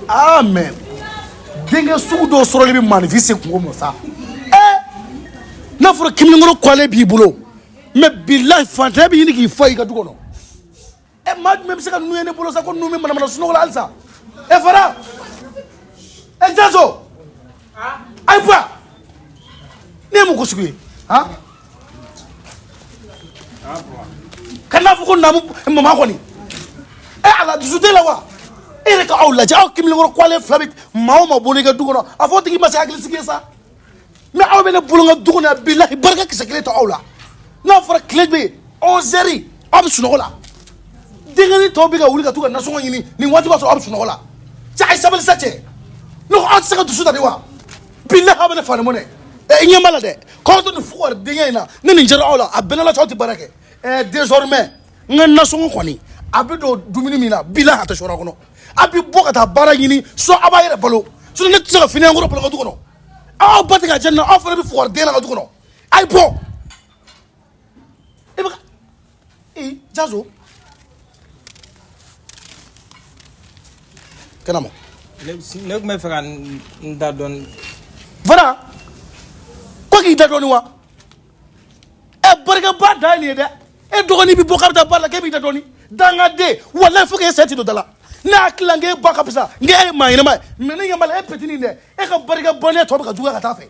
Aa mais denkɛ sugu dɔw sɔrɔli bɛ maaninfin se kungo ma sa. Ɛɛ, n'a fɔra kamalenkɔrɔ kɔlen b'i bolo, mais bilahi fantanya bɛ ɲini k'i fa i ka du kɔnɔ. Ɛ, maa jumɛn bɛ se ka ninnu ye ne bolo sa, ko ninnu bɛ manamana sunɔgɔ la halisa? Ɛ fara, ɛ Jaso, ayi bɔ yan. Ne ye mun ko sugu ye han? Ka n'a fɔ ko naamu mama kɔni. Ɛ ala, dusu t'e la wa? E yɛrɛ ka aw lajɛ, aw kamalenkɔrɔ kɔlen fila bɛ maa o maa bolo i ka du kɔnɔ, a fɔ o tigi ma se hakili sigi ye sa. Mais aw bɛ ne bolo n ka du kɔnɔ yan, bilahi barika kisɛ kelen tɛ aw la. N'a fɔra tile bɛ yen 11 heures, aw bɛ sunɔgɔ la. Denkɛnin tɔw bɛ ka wuli ka t'u ka nasɔngɔ ɲini nin waati b'a sɔrɔ aw bɛ sunɔgɔ la. Cɛ, a ye sabali sa cɛ. Ne ko aw tɛ se ka dusu ta de wa? Bilahi aw bɛ ne fa ni mɔnɛ. Ɛ, i ɲɛ b'a la dɛ, k'aw to nin fugari denkɛ in na, ne nin jɛra aw la, a bɛnna la cɛ, aw tɛ baara kɛ. Ɛ, désormais n ka nasɔngɔ kɔni a bɛ don dumuni min na, bilahi a tɛ sɔrɔ a kɔnɔ. A bɛ bɔ ka taa baara ɲini, soit aw b'a yɛrɛ balo, sinon ne tɛ se ka fini kɔrɔ balo n ka du kɔnɔ. Aw ba tɛ ka jɛ nin na, aw fana bɛ fugari den na ka du kɔnɔ. A ye bɔ. E bɛ ka ee Jaso kɛnɛma. Ne tun bɛ fɛ ka n da dɔɔni. Fara ko k'i da dɔɔni wa? Ɛ, barikaba dan ye nin ye dɛ. E dɔgɔnin bɛ bɔ k'a bɛ taa baara la, k'e b'i da dɔɔni. Dangaden, walayi fo k'e sɛ ti don da la. Ne hakili la n k'e ba ka fisa, n k'e ye maa ɲɛnama ye, mais ne ɲɛ b'a la e petini dɛ, e ka barika bɔnɛ tɔ bɛ ka juguya ka taa fɛ.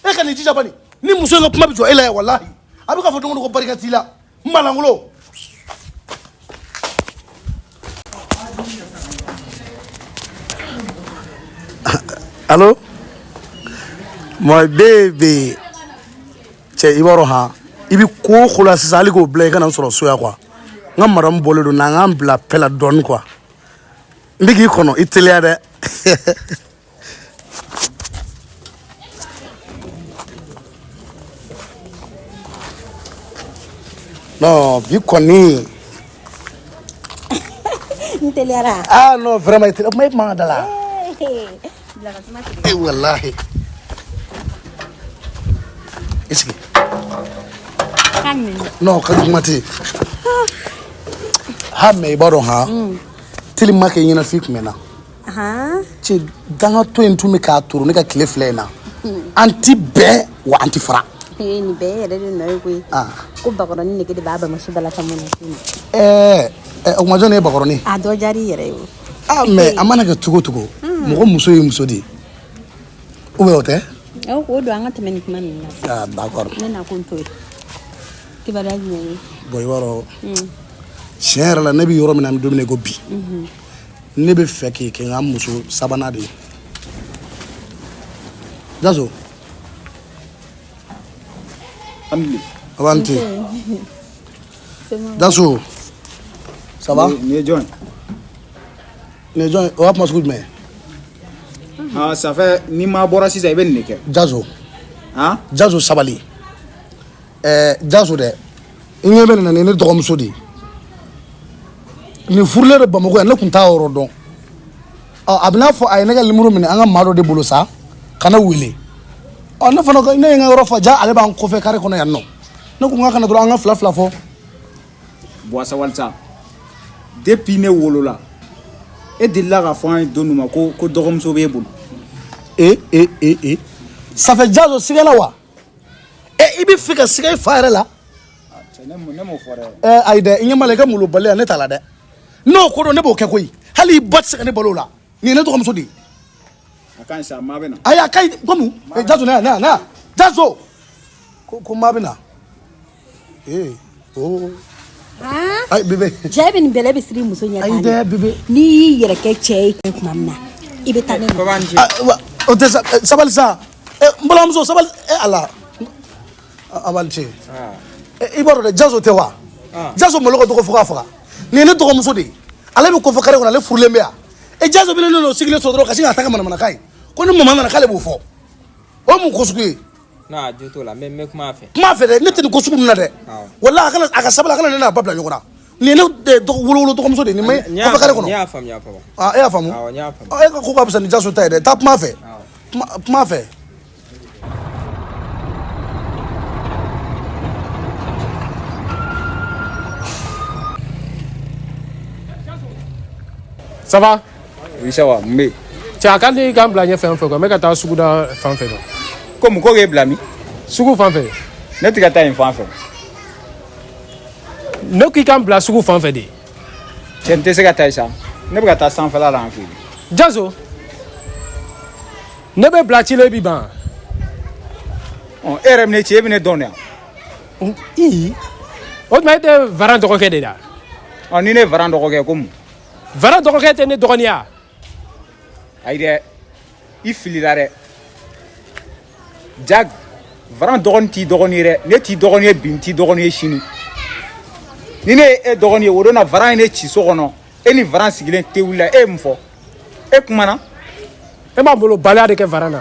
E ka nin jija bani, ni muso in ka kuma bɛ jɔ e la yan, walahi a bɛ k'a fɔ don o don ko barika t'i la. N malangolo. Allo my baby. Cɛ, i b'a dɔn han, i bɛ ko o ko la sisan, hali k'o bila i kana n sɔrɔ so yan quoi. N ka madamu bɔlen don na, n k'an bila paix la dɔɔni quoi. N bɛ k'i kɔnɔ, i teliya dɛ. Non, bi kɔni. N teliyara. Ah non, vraiment i teliya. O kuma e kuma ka da la. Eh wallahi. I sigi. Non, ka kuma tɛ yen. Ha, mais i b'a dɔn han, tellement que i ɲɛnafin tun bɛ n na. Cɛ, dangatɔ in tun bɛ k'a toro ne ka tile fila in na. An ti bɛn wa an ti fara. Nin bɛɛ yɛrɛ de nɔ ye koyi. Ko bakɔrɔni nege de b'a bamuso da la ka mun na. Ɛɛ, o kuma jɔn de ye bakɔrɔni? A dɔ diyara i yɛrɛ ye o. Ah mais a mana kɛ cogo o cogo, mɔgɔ muso ye muso de ye. Ou bien o tɛ? Awɔ, k'o don an ka tɛmɛ nin kuma ninnu na. Ah d'accord. Ne na ko n to yen. Kibaruya jumɛn ye? Bon, i b'a dɔn, tiɲɛ yɛrɛ la, ne bɛ yɔrɔ min na, an bɛ don min na i ko bi, ne bɛ fɛ k'i kɛ n ka muso sabanan de ye. Jaso. Abanti. Jaso. Ça va? Nin ye jɔn ye? Nin ye jɔn ye? O y'a kuma sugu jumɛn ye? Ah, ça fait n'i ma bɔra sisan, i bɛ nin de kɛ. Jaso. Han? Jaso, sabali. Ɛɛ Jaso dɛ, i ɲɛ bɛ nin na, nin ye ne dɔgɔmuso de ye. Nin furulen don Bamakɔ yan, ne tun t'a yɔrɔ dɔn. Ɔ, a bɛ n'a fɔ a ye ne ka numéro minɛ an ka maa dɔ de bolo sa, ka ne wele. Ɔ, ne fana ko ne ye n ka yɔrɔ fa, ja ale b'an kɔfɛ kare kɔnɔ yan nɔ. Ne ko n k'a kana dɔrɔn an ka fila fila fɔ. Buwa, sabali sa. Depuis ne wolola, e delila k'a fɔ an ye don dɔ ma ko dɔgɔmuso b'e bolo. E e e e, ça fait Jaso siga la wa? E, i bɛ fɛ ka siga i fa yɛrɛ la? Cɛ, ne m'o fɔ dɛ. Ɛ ayi dɛ, i ɲɛ b'a la, i ka malobaliya ne t'a la dɛ. N'o ko don, ne b'o kɛ koyi. Hali i ba tɛ se ka ne balo o la. Nin ye ne dɔgɔmuso de ye. A ka ɲi sa, maa bɛ na. Ayi, a ka ɲi komi Jaso, na yan, na yan, na yan Jaso. Ko maa bɛ na. Ee oo. Ayi bébé. Cɛ bɛ nin bɛlɛ bɛ siri muso ɲɛ. Ayi dɛ bébé. N'i y'i yɛrɛ kɛ cɛ ye tuma min na, i bɛ taa ne nɔfɛ. Ah, wa, o tɛ sa, sabali sa. N balimamuso, sabali. Ala. A b'a ce. I b'a dɔn dɛ, Jaso tɛ wa? Jaso malo ka dɔgɔ fo k'a faga. Nin ye ne dɔgɔmuso de ye. Ale bɛ kɔfɛ kare kɔnɔ, ale furulen bɛ yan. E Jaso bɛ ne n'o sigilen sɔrɔ dɔrɔn ka sin k'a ta kɛ manamanakan ye. Ko ni mama nana k'ale b'o fɔ. O ye mun ko sugu ye? Non, a jo t'o la, n bɛ kuma a fɛ. Kuma fɛ dɛ, ne tɛ nin ko sugu ninnu na dɛ. Walahi a kana, a ka sabali, a kana ne n'a ba bila ɲɔgɔn na. Nin ye ne wolo dɔgɔmuso de ye, nin bɛ kɔfɛ kare kɔnɔ. N y'a faamuya papa. Ah, e y'a faamu? Awɔ, n y'a faamu. Ah, e ka ko ka fisa ni Jaso ta ye dɛ. Taa kuma fɛ. Kuma fɛ. Ça va? Oui, ça va. Mun bɛ yen? Cɛ, a ka di k'an bila ɲɛfɛ yan fɛ quoi. N bɛ ka taa suguda fan fɛ quoi. Ko mun ko k'e bila min? Sugu fan fɛ. Ne tɛ ka taa yen fan fɛ. Ne k'i k'an bila sugu fan fɛ de. Cɛ, n tɛ se ka taa yen sa, ne bɛ ka taa sanfɛla la an fɛ yen. Jaso, ne bɛ bila ci la, e b'i ban. Ɔ, e yɛrɛ bɛ ne ci, e bɛ ne dɔn de yan? Ii, o tuma e tɛ Varan dɔgɔkɛ de la? Ɔ, ni ne ye Varan dɔgɔkɛ, ko mun? Varan dɔgɔkɛ tɛ ne dɔgɔnin ya? Ayi dɛ, i filila dɛ Jag. Varan dɔgɔnin t'i dɔgɔnin ye dɛ. Ne t'i dɔgɔnin ye bi, n t'i dɔgɔnin ye sini. Ni ne ye e dɔgɔnin ye, o don na Varan ye ne ci so kɔnɔ, e ni Varan sigilen te wuli la, e ye mun fɔ? E kumana. E ma molobaliya de kɛ Varan na.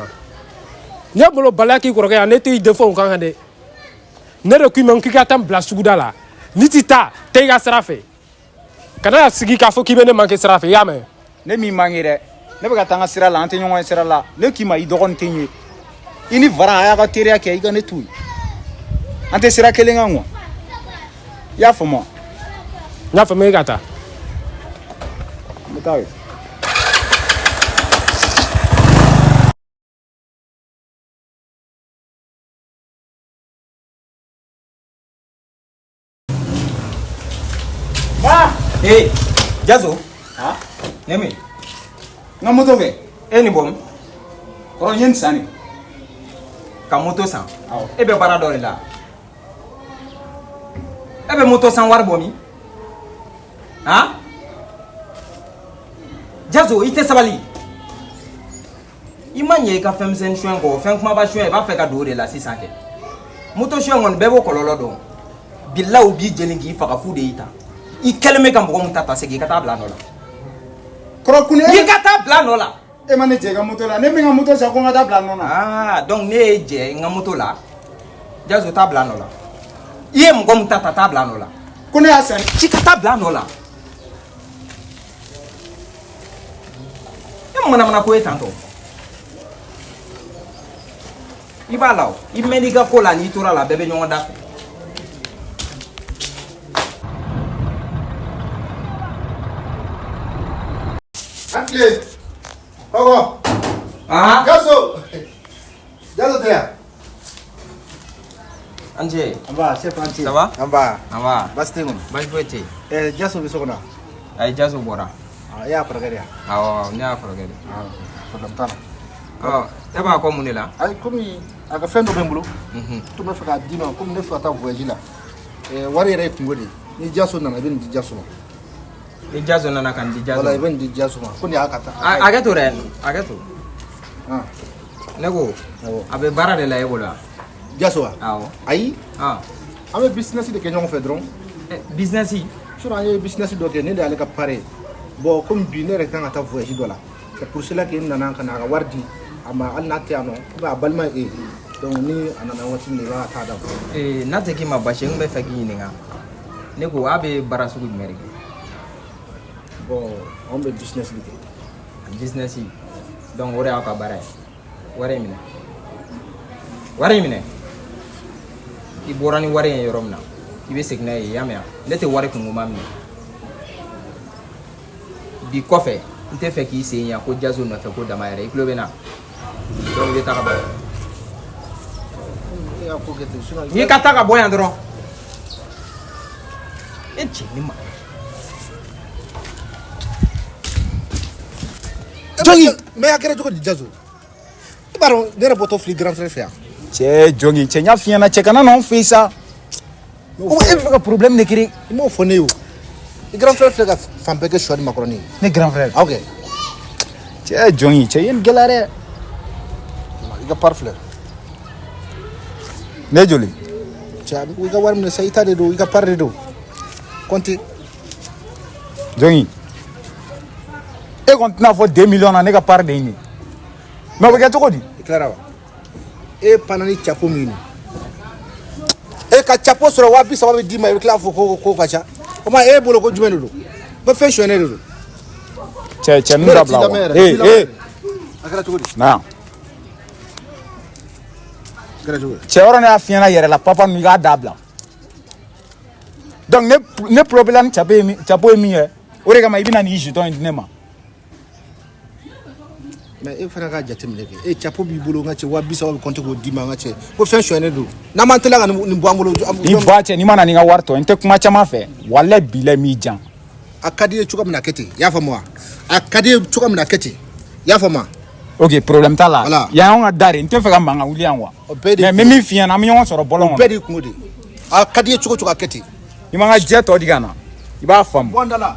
N'i ye molobaliya k'i kɔrɔkɛ yan, ne t'i defɔ o kan kan dɛ. Ne de k'i ma k'i ka taa n bila suguda la. N'i ti taa, taa i ka sira fɛ. Kana sigi k'a fɔ k'i bɛ ne manquer sira fɛ, i y'a mɛn? Ne m'i manquer dɛ. Ne bɛ ka taa n ka sira la, an tɛ ɲɔgɔn ye sira la. Ne k'i ma, i dɔgɔnin tɛ n ye. I ni Varan, a y'a ka teriya kɛ, i ka ne to yen. An tɛ sira kelen kan quoi, i y'a faamu wa? N y'a faamu, e ka taa. N bɛ taa yen. Ee, Jaso. Ha? Ne min? N ka moto kɛ. E ni bɔ min? Kɔrɔ, n ye nin san de. Ka moto san? Awɔ. E bɛ baara dɔ de la. E bɛ moto san wari bɔ min? Han? Jaso, i tɛ sabali. I ma ɲɛ i ka fɛn misɛnnin suɲɛ kɔ, fɛn kumaba suɲɛ, i b'a fɛ ka don o de la sisan kɛ. Moto suɲɛ kɔni, bɛɛ b'o kɔlɔlɔ dɔn. Bilahi, u b'i jeni k'i faga fu de y'i ta. I kɛlen bɛ ka mɔgɔ mun ta ta, segin i ka taa bila a nɔ la. Kɔrɔ, kun I ka taa bila a nɔ la. E ma ne jɛ i ka moto la, ne min ka moto san, ko n ka taa bila a nɔ na. Ah, donc ne ye jɛ n ka moto la. Jaso, taa bila a nɔ la. I ye mɔgɔ mun ta ta, taa bila a nɔ la. Ko ne y'a san. Ci ka taa bila a nɔ la. E manamana ko ye tantɔ. I b'a la o, i mɛn'i ka ko la, n'i tora la, bɛɛ bɛ ɲɔgɔn da fɛ. An tile. Kɔkɔ. Ah. Jaso. Jaso tɛ yan? An ce. Nba, chef, an ce. Ça va? Nba. Nba. Baasi tɛ yen kɔni? Baasi foyi tɛ yen. Jaso bɛ so kɔnɔ? Ayi, Jaso bɔra. Ah, e y'a kɔrɔkɛ de ye? Awɔ, ne y'a kɔrɔkɛ de. Ah, problème t'a la. Ɔ, e b'a kɔ mun de la? Ayi, komi a ka fɛn dɔ bɛ n bolo. Tun bɛ fɛ k'a d'i ma, komi ne fɛ ka taa voyage la. Wari yɛrɛ ye kungo de ye. Ni Jaso nana, i bɛ nin di Jaso ma. Ni Jaso nana, ka nin di Jaso Wala, i ma. bɛ nin di Jaso ma. Ko nin y'a ka taa. A hakɛ to dɛ, hakɛ to. Ah. Ne ko, Awɔ. a bɛ baara de la e bolo wa? Jaso wa? Awɔ. Ayi. Ah. An bɛ business de kɛ ɲɔgɔn fɛ dɔrɔn. Business? Surɔ an ye business dɔ kɛ, ne de y'ale ka parrain ye. Bon, komi bi ne yɛrɛ kan ka taa voyage dɔ la. C'est pour cela que n nana ka na a ka wari di a ma, hali n'a tɛ yan nɔ, komi a balima ye e ye. Donc ni a nana waati min na, i b'a taa d'a ma. Ee, n'a tɛ k'i ma baasi ye, n tun bɛ fɛ k'i ɲininka. Ne ko, a bɛ baara sugu jumɛn de kɛ? Bon, anw bɛ business de kɛ. Business. Donc o de y'aw ka baara ye. Wari in minɛ. Wari in minɛ. I bɔra ni wari in ye yɔrɔ min na, i bɛ segin n'a ye, i y'a mɛn wa? Ne tɛ wari kungoma minɛ. Bi kɔfɛ, n tɛ fɛ k'i sen yan ko Jaso nɔfɛ ko dama yɛrɛ, i tulo bɛ n na. Donc i bɛ taa ka bɔ yan. E y'a ko kɛ ten, sinon. N'i ka taa ka bɔ yan dɔrɔn. E cɛ ne ma. Jɔngi, mais a kɛra cogo di, Jaso? I b'a dɔn ne yɛrɛ bɔtɔ fili grand frère fɛ yan. Cɛ Jɔngi, cɛ, n y'a f'i ɲɛna, cɛ, kana n'anw fɛ yen sa. O e bɛ fɛ ka problème de créer. I m'o fɔ ne ye o. I grand frère filɛ ka fan bɛɛ kɛ sɔ ni makɔrɔni ye. Ne grand frère? Ok. Cɛ Jɔngi, cɛ, i ye nin gɛlɛya dɛ. I ka part filɛ. Ne joli? Cɛ, i ka wari minɛ sa, i ta de don, i ka part de don. Compte. Jɔngi, e kɔni tɛna fɔ 2 millions na, ne ka part de ye nin ye. Mais o bɛ kɛ cogo di? I tilara wa? E panna ni chapeau min ye, e ka chapeau sɔrɔ 30.000 bɛ d'i ma, i bɛ tila k'a fɔ ko ka ca. O ma e bolo ko jumɛn de don? Ko fɛn sonyɛnen de don. Cɛ, cɛ, ninnu Ne yɛrɛ t'i dabila lamɛn wa. yɛrɛ, Ee t'i lamɛn ee. yɛrɛ. A kɛra cogo di? Na yan. A kɛra cogo di? Cɛ, yɔrɔ ne y'a f'i ɲɛna yɛrɛ la, papa ninnu, i k'a dabila. Donc ne problème ni chapeau ye min, chapeau ye min kɛ, o de kama i bɛna nin jeton in di ne ma. Mais e fana ka jateminɛ kɛ, e capo b'i bolo, n ka cɛ, 30 000 bɛ compter k'o d'i ma. N ka cɛ, ko fɛn sonyɛnen don, n'an m'an teliya ka nin bɔ an bolo. Ni ba cɛ, n'i ma na n'i ka wari tɔ ye, n tɛ kuma caman fɛ. Walayi bilayi, m'i jan. A ka di i ye cogo min na, a kɛ ten, i y'a faamu wa? A ka di i ye cogo min na, a kɛ ten, i y'a faamu wa? Ok, problème t'a la. Voilà. Yan y'anw ka da de ye, n tɛ fɛ ka mankan wuli yan quoi. O bɛɛ de Mais n bɛ min f'i ɲɛna, an bɛ ɲɔgɔn sɔrɔ bɔlɔn bɛɛ kɔnɔ. de kungo de, a ka di i ye cogo cogo, a kɛ ten. I ma n ka jɛ tɔ di ka na, i b'a faamu. Bɔ n da la.